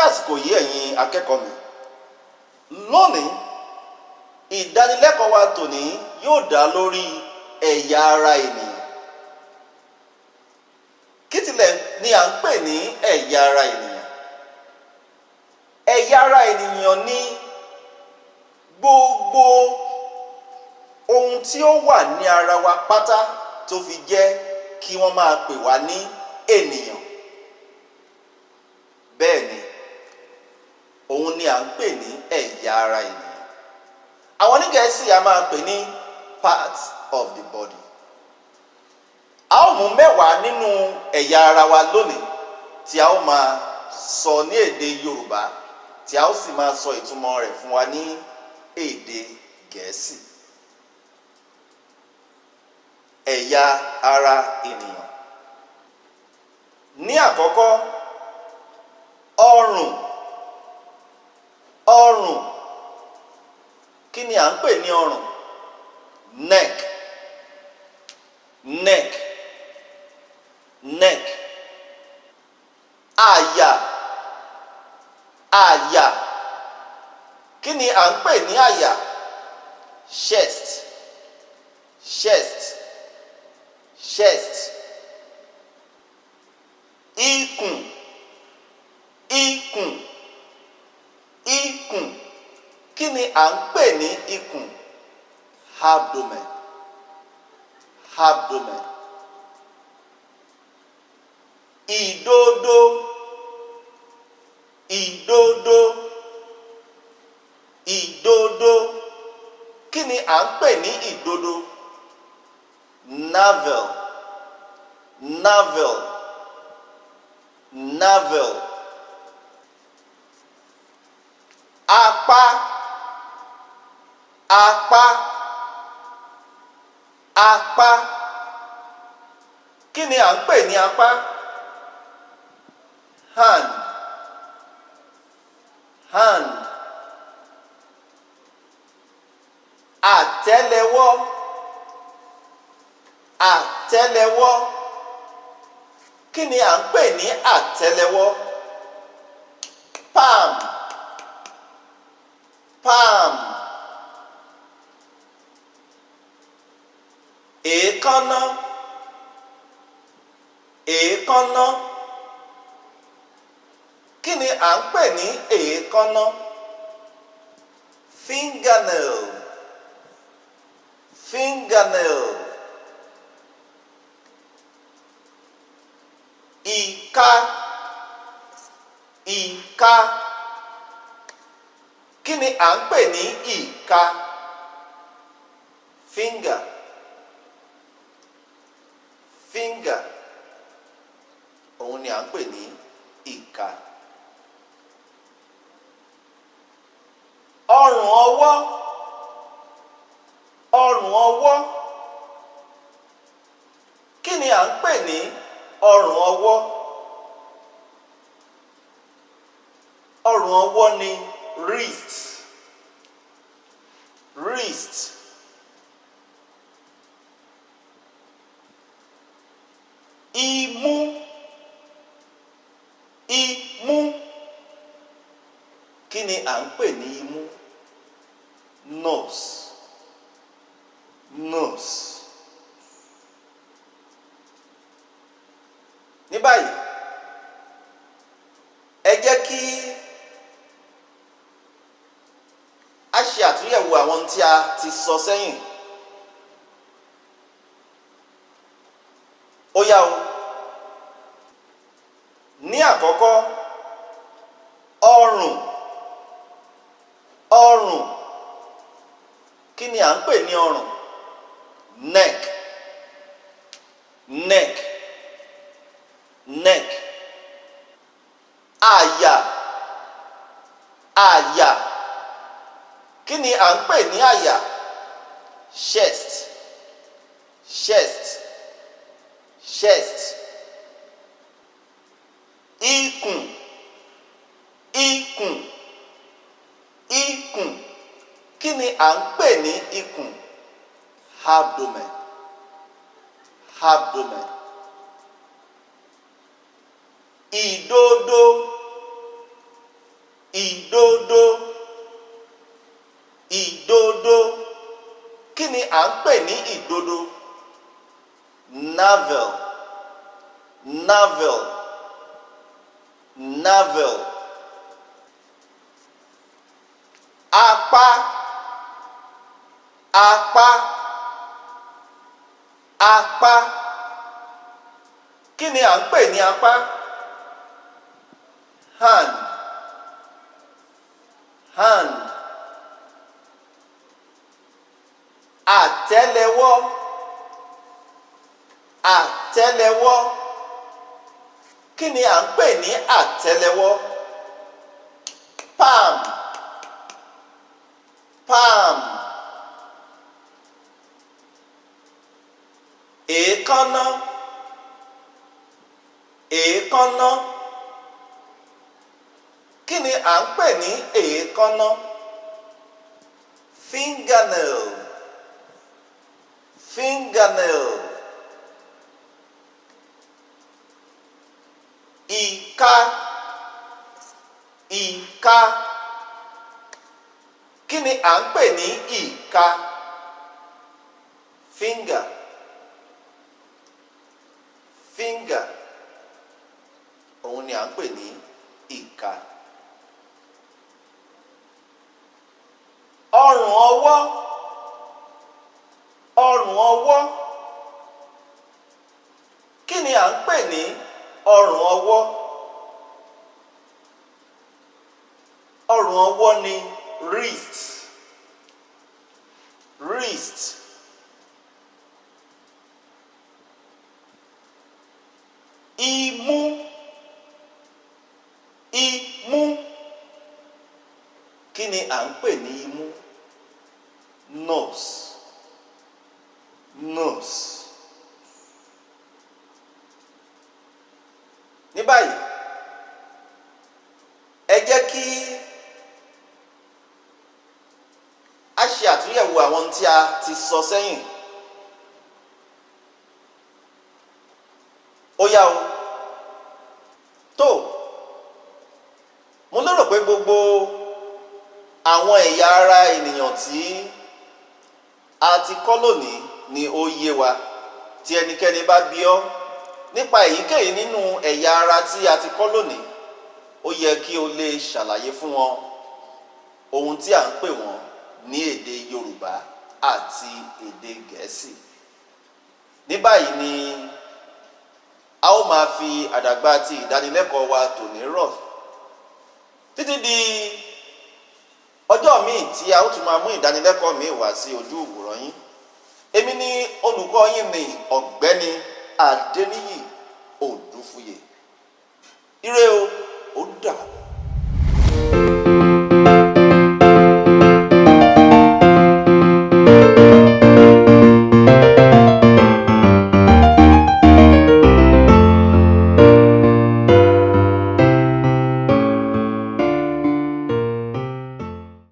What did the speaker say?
Àsìkò yìí, ẹ̀yin akẹ́kọ̀ọ́ mi, lónìí ìdánilẹ́kọ̀ọ́ wa tòní yóò dá lórí ẹ̀yà ara ènìyàn. Kí tilẹ̀ ni à ń pè ní ẹ̀yà ara ènìyàn? Ẹ̀yà ara ènìyàn ni gbogbo ohun tí ó wà ní ara wa pátá tó fi jẹ́ kí wọ́n máa pè wá ní ènìyàn. Bẹ́ẹ̀ ni, òun ni à ń pè ní ẹ̀yà ara ènìyàn. Àwọn onígẹ̀ẹ́sì a máa pè ní parts of the body. A ó mú 10 nínú ẹ̀yà ara wa lónìí tí a ó máa sọ ní èdè Yorùbá, tí a ó sì máa sọ ìtumọ̀ rẹ̀ fún wa ní èdè Gẹ̀ẹ́sì. Ẹ̀yà ara ènìyàn. Ní àkọ́kọ́, ọrùn. Ọrùn. Kí ni à ń pè ní ọrùn? Neck, neck, neck. Àyà, àyà. Kí ni à ń pè ní àyà? Chest, chest, chest. Ikùn, ikùn, ikùn. Kí ni à ń pè ní ikùn? Abdomen, abdomen. Ìdodo, ìdodo, ìdodo. Kí ni à ń pè ní ìdodo? Navel, navel, navel. Apá, apá, apá. Kí ni à ń pè ní apá? Hand, hand. Àtẹ́lẹwọ́, àtẹ́lẹwọ́. Kí ni à ń pè ní àtẹ́lẹwọ́? Palm, palm. Èékánná, èékánná. Kí ni à ń pè ní èékánná? Fingernail, fingernail. Ìka, ìka. Kí ni à ń pè ní ìka? Finger, finger. Òun ni à ń pè ní ìka. Ọrùn ọwọ́, ọrùn ọwọ́. Kí ni à ń pè ní ọrùn ọwọ́? Ọrùn ọwọ́ ni wrist, wrist. Imú, imú. Kí ni à ń pè ní imú? Nose, nose. Ní báyìí, ẹ jẹ́ kí a ṣe àtúnyẹ̀wò àwọn tí a ti sọ sẹ́yìn. Ó yá o. Ní àkọ́kọ́, ọrùn, ọrùn. Kí ni à ń pè ní ọrùn? Neck, neck, neck. Àyà, àyà. Kí ni à ń pè ní àyà? Chest, chest, chest. Ikùn, ikùn, ikùn. Kí ni à ń pè ní ikùn? Abdomen, abdomen. Ìdodo, Ìdodo, ìdodo. Kí ni à ń pè ní ìdodo? Navel, navel, navel. Apá, apá, apá. Kí ni à ń pè ní apá? Hand, hand. Àtẹ́lẹwọ́, àtẹ́lẹwọ́. Kí ni à ń pè ní àtẹ́lẹwọ́? Palm, palm. Èékánná, èékánná. Kí ni à ń pè ní èékánná? Fingernail, fingernail. Ìka, ìka. Kí ni à ń pè ní ìka? Finger, finger. Òun ni à ń pè ní ìka. Ọrùn ọwọ́, ọrùn ọwọ́. Kí ni à ń pè ní ọrùn ọwọ́? Ọrùn ọwọ́ ni wrist, wrist. Imú, imú. Kí ni à ń pè ní imú? Nose, nose. Ní báyìí, ẹ jẹ́ kí a ṣe àtúnyẹ̀wò àwọn ohun tí a ti sọ sẹ́yìn. Ó yá o. Tó, mo lérò pé gbogbo àwọn ẹ̀yà ara ènìyàn tí a ti kọ́ lónìí ni ó yé wa. Tí ẹnikẹ́ni bá bi ọ́ nípa èyíkéyìí nínú ẹ̀yà ara tí a ti kọ́ lónìí, ó yẹ kí o lè ṣàlàyé fún wọn ohun tí à ń pè wọ́n ní èdè Yorùbá àti èdè Gẹ̀ẹ́sì. Ní báyìí ni a ó máa fi àdàgbà ti ìdánilẹ́kọ̀ọ́ wa tòní rọ̀ títí di ọjọ́ míì tí a ó tún máa mú ìdánilẹ́kọ̀ọ́ míì wá sí ojú ìwòran yín. Èmi ni olùkọ́ yín ní Ọ̀gbẹ́ni Adéníyì Òdúfuyè. Ire o, ó dàbọ̀.